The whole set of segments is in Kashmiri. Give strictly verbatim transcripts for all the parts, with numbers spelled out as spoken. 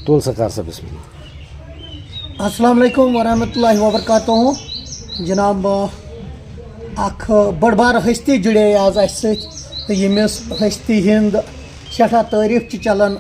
تُل سا، کر سا بسم اللہ۔ السلام علیکم ورحمۃ اللہ وبرکاتہ۔ جناب، اکھ بٔڑ بار ہستی جڑے آز اسہِ سۭتۍ، تہٕ ییٚمِس ہستی ہُنٛد سٮ۪ٹھاہ تعریٖف چھِ چلان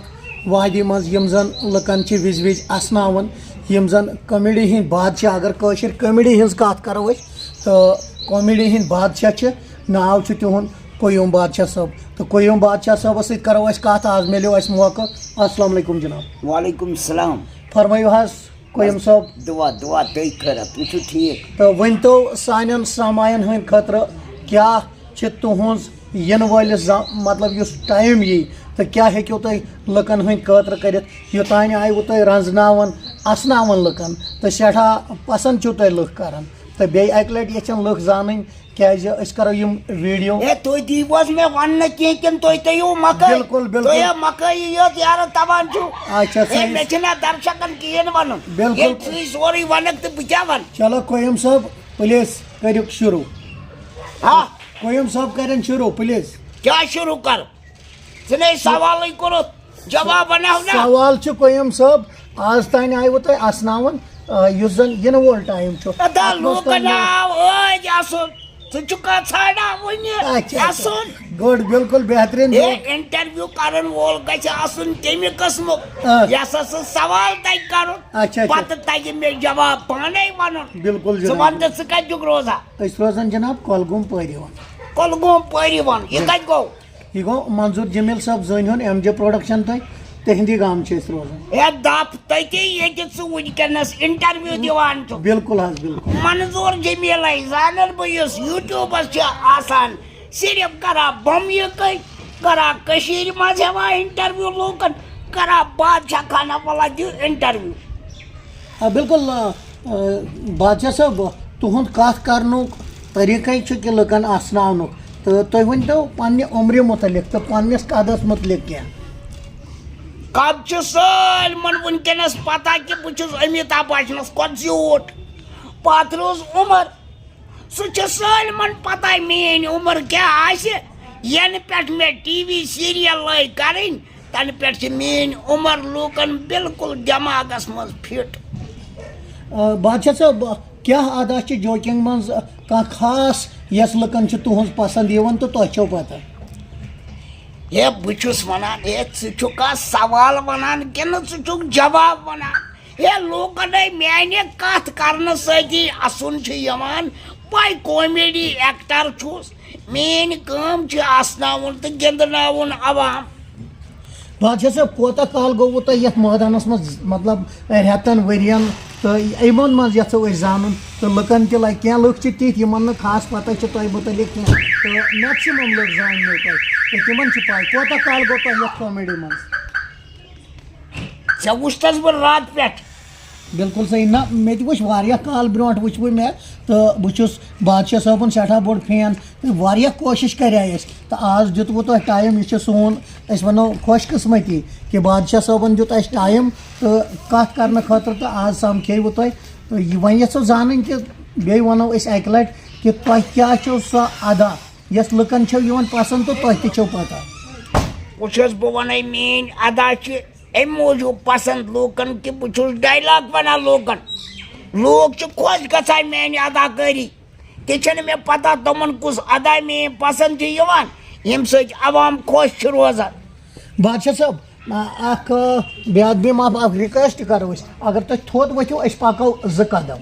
وادی منٛز، یِم زن لُکن چھِ وِزِ وِزِ اسناوان، یِم زن کامیڈی ہٕنٛدۍ بادشاہ، اگر کٲشِر کامیڈی ہٕنٛز کتھ کرو أسۍ، تہٕ کامیڈی ہٕنٛدۍ بادشاہ چھِ، ناو چھُ تِہُنٛد قیوم بادشاہ صٲب۔ تہٕ قیوم بادشاہ صٲبس سۭتۍ کرو أسۍ کتھ، آز میلیو اسہِ موقعہٕ۔ السلام علیکم جناب۔ وعلیکم السلام۔ فرمٲیِو حظ۔ قیوم صٲب۔ دعا، دعا تُہۍ خٲرت، تُہۍ چھِو ٹھیٖک؟ تہٕ ؤنۍ تو سانٮ۪ن سامعین ہٕنٛدۍ خٲطرٕ کیٛاہ چھِ تُہٕنٛز یِنہٕ وٲلِس زا-، مطلب یُس ٹایم یی، تہٕ کیٛاہ ہیٚکِو تُہۍ لُکن ہٕنٛدۍ خٲطرٕ کٔرِتھ، یوٚتانۍ آیہِ وٕ تُہۍ رنٛزناوان، اسناوان لُکن، تہٕ سٮ۪ٹھاہ پسنٛد چھِو تُہۍ لُکھ کران۔ تہٕ بیٚیہِ اَکہِ لٹہِ یژھن لُکھ زانٕنۍ، کیٛازِ أسۍ کرو یِم ویٖڈیو۔ ہے، تُہۍ دِیِو حظ مےٚ وَننہٕ کینٛہہ کِنہٕ تُہۍ تھٲیِو مَکٲے؟ بِلکُل، بِلکُل۔ تُہۍ ہے مَکٲیی یوت یارٕ تَوان چھُو۔ اچھا، ہے، صحیح۔ مےٚ چھِنہ درشکن کِہیٖنۍ وَنُن۔ بِلکُل۔ ییٚلہِ ژٕے سورُے وَنَکھ تہٕ بہٕ کیٛاہ وَنہٕ؟ چلو، قیوم صٲب، پلیز کٔرِو شروع۔ ہا؟ قیوم صٲب کَرن شروع، پلیز۔ کیٛاہ شروع کَرٕ؟ ژٕ نے سوالٕے کوٚرُتھ، جواب وَنہو نہ۔ سوال چھُ قیوم صٲب، آز تانۍ آیوٕ تۄہہِ اسناوان، آ، یُس زن یِنہٕ وول ٹایم چھُ۔ ادا اَتھ منٛز لوٗکن تۄہہِ آو ٲدۍ اَسُن۔ ژٕ چھُکھا ژھانڈان وُنہِ اچھا، اچھا۔ اَسُن؟ گُڈ، بِلکُل بہتریٖن ہے، جواب۔ انٹرویو کرن وول گژھِ آسُن تمہِ قٕسمُک، آ۔ یس ہسا سوال تگہِ کرُن، اچھا، اچھا۔ پتہٕ تگہِ مےٚ جواب پانے ونُن۔ بِلکُل ژٕ جناب۔ ون تہٕ ژٕ کتہِ چھُکھ روزان؟ أسۍ روزان جناب کۄلگوم پٲرِوان۔ کۄلگوم پٲرِوان، یہِ کتہِ گوٚو؟ یہِ گوٚو منظور جمیل صٲب زٲنۍ ہُن ایم جے پروڈکشن تۄہہِ، تِہندی گام چھِ أسۍ روزان۔ ہے دپ تٔتی ییٚتہِ ژٕ وٕنکیٚنس انٹرویو دِوان چھُکھ۔ بِلکُل حظ، بِلکُل۔ منظور جمیلے زانن بہٕ، یُس یوٗٹیوٗبس چھِ آسان صرف کران بۄمبیہِ کٔنۍ، کران کٔشیٖرِ منٛز ہٮ۪وان انٹرویو لوٗکن، کران بادشاہ خانہ ولا دِ انٹرویو۔ آ، بِلکُل، آ، آ، بادشاہ صٲب، تُہُنٛد کَتھ کَرنُک طریٖقَے چھُ کہِ لُکَن اَسناونُک۔ تہٕ تُہۍ ؤنۍتو پنٛنہِ عُمرِ مُتعلِق تہٕ پنٛنِس قدس مُتعلِق کینٛہہ۔ قد چھُ سٲلمَن وٕنکیٚنَس پَتہ کہِ بہٕ چھُس امیتابھ بچنَس کھۄتہٕ زیوٗٹھ۔ پَتہٕ روٗز عُمر۔ سُہ چھُ سٲلمَن پَتہ میٛٲنۍ عُمر کیٛاہ آسہِ۔ یَنہٕ پٮ۪ٹھ مےٚ ٹی وی سیٖریَل لٲگۍ کَرٕنۍ، تَنہٕ پٮ۪ٹھ چھِ میٛٲنۍ عُمر لوٗکَن بِلکُل دٮ۪ماغَس منٛز فِٹ۔ آ، بادشاہ صٲب، کیٛاہ ادا چھِ جوکِنٛگ منٛز کانٛہہ خاص یۄس لُکَن چھِ تُہٕنٛز پَسنٛد یِوان تہٕ تۄہہِ چھو پَتہ؟ ہے، بہٕ چھُس وَنان، ہے، ژٕ چھُکھا سوال وَنان کِنہٕ ژٕ چھُکھ جواب وَنان؟ ہے، لوٗکن ہے میانہِ کتھ کرنہٕ سۭتی اسُن چھُ یِوان۔ بہٕ کامیڈی ایکٹر چھُس، میٲنۍ کٲم چھِ اسناوُن تہٕ گِنٛدناوُن عوام۔ بادشاہ صٲب، کوتاہ کال گوٚوٕ تۄہہِ یتھ مٲدانس منٛز، مطلب، رٮ۪تن، ؤرین؟ تہٕ یِمن منٛز یژھو أسۍ زانُن، تہٕ لُکن تہِ لگہِ، کینٛہہ لُکھ چھِ تِتھۍ یِمن نہٕ خاص پتہ چھِ تۄہہِ مُتعلق کینٛہہ، تہٕ میکسِمم لُکھ زانہِ نہٕ تۄہہِ، تہٕ تِمن چھِ پاے۔ کوتاہ کال گوٚو تۄہہِ یتھ کامیڈی منٛز؟ ژےٚ وُچھتس بہٕ راتہٕ پٮ۪ٹھ۔ بِلکُل صحیح۔ نہ، مےٚ تہِ وٕچھ واریاہ کال برونٛٹھ وٕچھ وٕ مےٚ، تہٕ بہٕ چھُس بادشاہ صٲبُن سٮ۪ٹھاہ بوٚڑ فین، تہٕ واریاہ کوٗشِش کَرے اَسہِ، تہٕ آز دیُت وٕ تۄہہِ ٹایم۔ یہِ چھُ سون، أسۍ وَنو، خۄش قٕسمتی کہِ بادشاہ صٲبَن دیُت اَسہِ ٹایم تہٕ کَتھ کَرنہٕ خٲطرٕ، تہٕ آز سَمکھے وٕ تۄہہِ۔ تہٕ یہِ وۄنۍ یَژھو زانٕنۍ کہِ بیٚیہِ وَنو أسۍ اَکہِ لَٹہِ کہِ تۄہہِ کیٛاہ چھو سۄ اَدا یۄس لُکَن چھو یِوان پَسنٛد تہٕ تۄہہِ تہِ چھو پَتہ؟ وٕچھ حظ، بہٕ وَنَے، میٛٲنۍ اَدا چھِ اَمہِ موٗجوٗب پَسنٛد لوٗکَن کہِ بہٕ چھُس ڈایلاگ وَنان لوٗکَن۔ لوٗکھ چھِ خۄش گژھان میٛانہِ اداکٲری۔ تہِ چھَنہٕ مےٚ پَتہ تِمَن کُس اَدا میٛٲنۍ پَسنٛد چھِ یِوان، ییٚمہِ سۭتۍ عوام خۄش چھِ روزان۔ بادشاہ صٲب، آ، اَکھ، آ، بیٛاکھ بیٚیہِ معاف، اَکھ ریکویسٹ کَرو أسۍ، اگر تُہۍ تھوٚد ؤتھِو، أسۍ پَکو زٕ قدم۔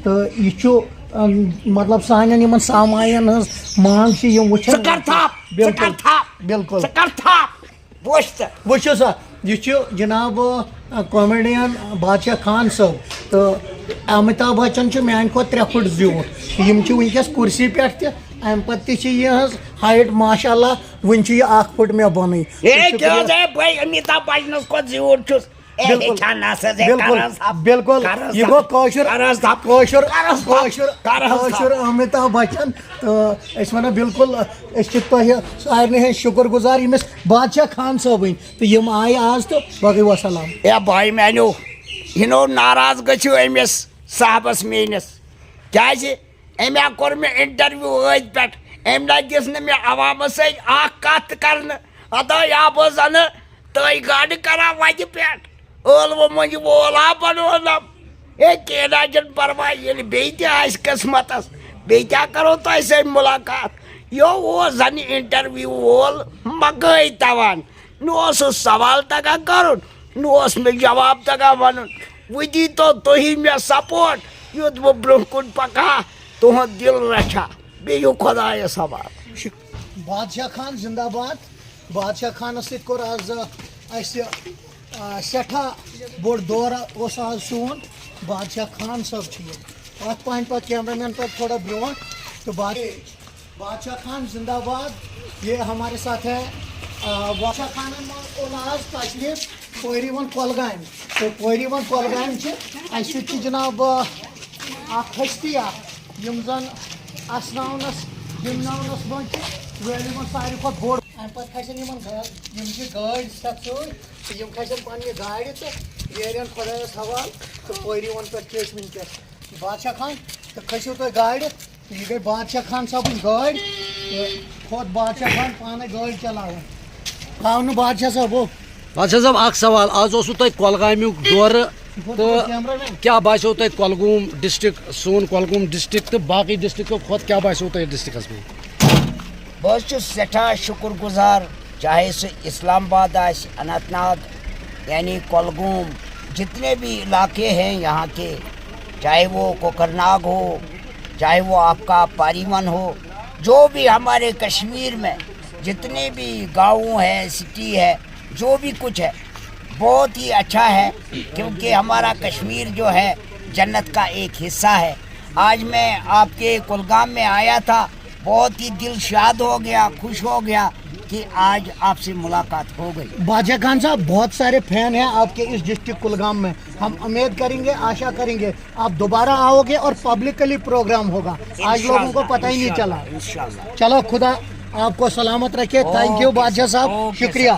تہٕ یہِ چھُ، ام، مطلب، سانٮ۪ن یِمَن سامعیٖنَن ہٕنٛز منٛگ چھِ، یِم وٕچھَن۔ ژٕ کَر تھَپھ، ژٕ بِلکُل، کَر تھَپھ، بِلکُل۔ ژٕ کَر تھَپھ۔ بوز تہٕ۔ وٕچھِو سا، یہِ چھُ جناب، آ، کامیڈین بادشاہ خان صٲب تہٕ امیتابھ بچن چھُ میانہِ کھۄتہٕ ترٛےٚ فُٹ زیوٗٹھ۔ یِم چھِ وٕنکیٚس کُرسی پٮ۪ٹھ تہِ، اَمہِ پتہٕ تہِ چھِ یِہٕنٛز ہایٹ ماشاء اللہ، وٕنہِ چھُ یہِ اَکھ فُٹ مےٚ بۄنٕے۔ ہے، تہٕ کیٛاہ شُکریہ۔ حظ ہے، بہٕ امیتابھ بچنس کھۄتہٕ زیوٗٹھ چھُس۔ ہے، بِلکُل۔ ہیٚچھان نہ سا زِ بِلکُل، کر حظ تھپھ، بِلکُل۔ کر حظ یہِ تھپھ، گوٚو کٲشُر، کر حظ تھپھ، کٲشُر، کر حظ تھپھ، کٲشُر، کر حظ تھپھ۔ کٲشُر امیتابھ بچن۔ تہٕ أسۍ وَنو بِلکُل، أسۍ چھِ تۄہہِ سارنٕے ہٕنٛدۍ شُکُر گُزار، ییٚمِس بادشاہ خان صٲبٕنۍ، تہٕ یِم آیہِ آز تہٕ باقٕے وسلام۔ اے بھاے میانیو، یہِ نو ناراض گٔژھِو أمِس صاحبس میٲنِس، کیازِ أمۍ ہا کوٚر مےٚ انٹرویو أتھۍ پٮ۪ٹھ، أمۍ نہ دِژ نہٕ مےٚ عوامس سۭتۍ اکھ کتھ تہِ کرنہٕ۔ ہتا یا بہٕ زنہٕ تٔے گاڈٕ کران وتہِ پٮ۪ٹھ۔ ٲلوٕ مۄنٛجہِ وول ہا بنوونم۔ ہے، کینٛہہ نہ چھُنہٕ پرواے، ییٚلہِ بیٚیہِ تہِ آسہِ قٕسمتس، بیٚیہِ کیٛاہ کرو تۄہہِ سۭتۍ مُلاقات؟ یہِ اوس زن انٹرویو وول مکٲے توان۔ نہ اوسُس سوال تگان کرُن، نہ اوس مےٚ جواب تگان ونُن۔ وۄنۍ دیٖتو تُہی مےٚ سپورٹ، یُتھ بہٕ برٛونٛہہ کُن پکہٕ ہا، تُہُنٛد دِل رچھِ ہا۔ بِہِو خۄدایس حوالہٕ۔ بادشاہ خان زندہ باد۔ بادشاہ خانس سۭتۍ کوٚر آز، آ، اسہِ، آ، سٮ۪ٹھاہ بوٚڑ دورٕ اوس آز سون۔ بادشاہ خان صٲب چھُ یہِ۔ اتھ پہن پتہٕ کیمرہ مین پتہٕ تھوڑا برونٛٹھ۔ تہٕ باد-، بادشاہ خان زندہ باد۔ یہ ہمارے ساتھ ہے۔ آ، بادشاہ خانن منٛز اوٚن آز تشریف پٲرۍ یِوان کۄلگامہِ۔ تہٕ پٲرۍ یِوان کۄلگامہِ چھِ، اَسہِ سۭتۍ چھِ جناب، آ، اکھ ہستی اکھ، یِم زن اسناونس، گِنٛدناونس منٛز چھِ ویلیومن ساروی کھۄتہٕ بوٚڑ۔ امہِ پتہٕ کھسن یِمن گا-، یِم چھِ گٲڑۍ سٮ۪تھ سۭتۍ، تہٕ یِم کھسن پننہِ گاڑِ تہٕ نیرن خۄدایس حوالہٕ۔ تہٕ پٲرۍ یِوان پٮ۪ٹھ چھِ أسۍ وٕنکیٚس بادشاہ خان، تہٕ کھٔسِو تُہۍ گاڑِ۔ تہٕ یہِ گٔے بادشاہ خان صٲبٕنۍ گٲڑۍ۔ تہٕ کھوٚت بادشاہ خان پانے گٲڑۍ چلاوان۔ آو نہٕ بادشاہ صٲب، او۔ بادشاہ صٲب، اکھ سوال۔ آز اوسوٕ تۄہہِ کۄلگامیُک دورٕ، تہٕ کیمرہ مین۔ کیٛاہ باسیو تۄہہِ کۄلگوم ڈسٹرکٹ، سون کۄلگوم ڈسٹرکٹ تہٕ باقٕے ڈسٹرکٹو کھۄتہٕ کیٛاہ باسیو تۄہہِ ڈسٹرکٹس منٛز؟ بہٕ حظ چھُس سٮ۪ٹھاہ شُکُر گُزار، چاہے سُہ اسلام آباد آسہِ، اننت ناگ، یعنی کۄلگوم، جتنے بھی علاقے ہیں یہاں کے، چاہے وہ کوکرناگ ہو، چاہے وہ آپ کا پاریون ہو، جو بھی ہمارے کشمیر میں جتنے بھی گاؤں ہے، سٹی ہے، جو بھی کچھ ہے، بہت ہی اچھا ہے، کیونکہ ہمارا کشمیر جو ہے، جنت کا ایک حصہ ہے۔ آج میں آپ کے کولگام میں آیا تھا، بہت ہی دل شاد ہو گیا، خوش ہو گیا کہ آج آپ سے ملاقات ہو گئی۔ بادشاہ خان صاحب، بہت سارے فین ہیں آپ کے اس ڈسٹرکٹ کولگام میں۔ ہم امید کریں گے، آشا کریں گے، آپ دوبارہ آؤ گے اور پبلکلی پروگرام ہوگا۔ آج لوگوں کو پتہ ہی نہیں چلا۔ انشاءاللہ۔ چلو، خدا آپ کو سلامت رکھے۔ تھینک یو بادشاہ صاحب، شکریہ۔